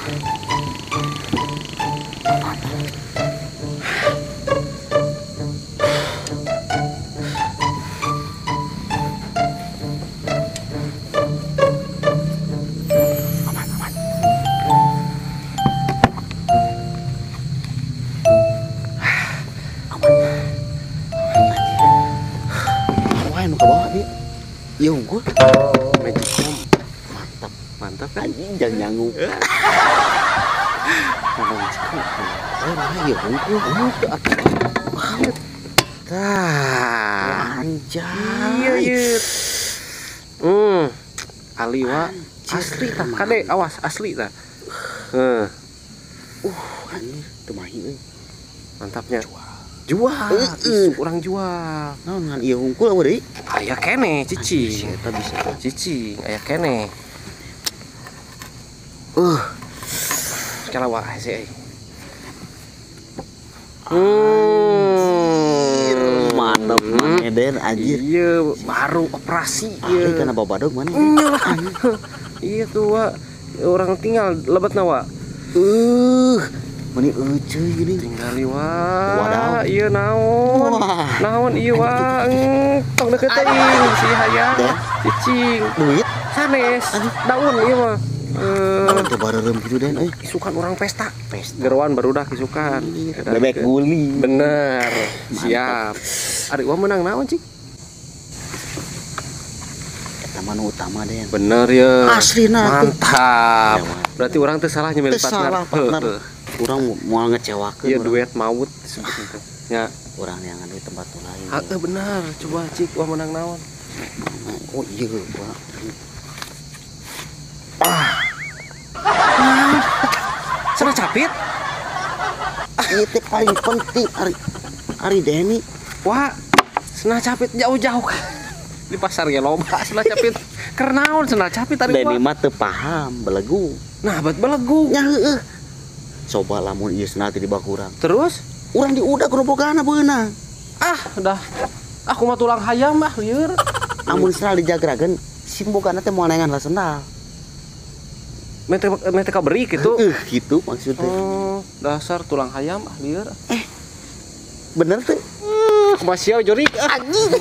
Aman, aman. Aman. Wah, nu kabawa dia. Ieu unggul. Magicom. Mantap. Mantap kan? Anjing jangan nyangu. Ngomong Magicom. Eh, mana ieu unggul? Atuh banget. Tah. Anjay. Iya, iya. Ali wa asli tah. Kade awas asli tah. Heuh. Anjir, teu mahi euy. Mantapnya. Jual. Isuk urang jual. Naon ngan ieu hungkul eueuh deui? Aya keneh cicing. Eta bisa. Cicing aya keneh. Kala wa hese euy. Mantap maneden anjir. Iya, baru operasi ieu. Kana babadog mana? Iya tuh wa. Orang tinggal lebetna wa. Meni euceuy gini. Tinggali wa. Ieu naon? Naon ieu wa? Tong deket teuing si hayang. Cicing. Duit sanes. Daun ieu mah. Teu bareureum kitu Den euy. Isukan urang pesta. Pesta. Geroan barudak isukan. Bebek guling. Bener. Siap. Ari wa menang naon cik? Eta mah nu utama Den. Bener ya. Aslina mantap. Berarti urang teu salah nyemil partner. Salah partner. Urang moal ngecewakeun. Iya duet maut disebutna teh. Nya urang neangan di tempat nu lain. Heeh bener. Coba cik wah menang naon. Oh iya wah. Ah. Cenah capit. Ieu teh paling penting ari ari Deni. Wah, cenah capit jauh-jauh. Di pasar ge loba cenah capit. Keur naon cenah capit ari Deni mah teu paham belegu. Nah, bet belegu. Nya heueuh. Coba lamun ieu cenah teh dibawa urang. Terus urang diudak gerobogana beunang. Ah, dah. Aku mah tulang hayam ah lieur. Amun cenah dijagrakeun simbogana teh moal neangan lah sendal. Mete kaberi gitu. Gitu maksudnya. Oh, dasar tulang hayam ah lieur. Bener tuh. Kumaha sia jurik anjing.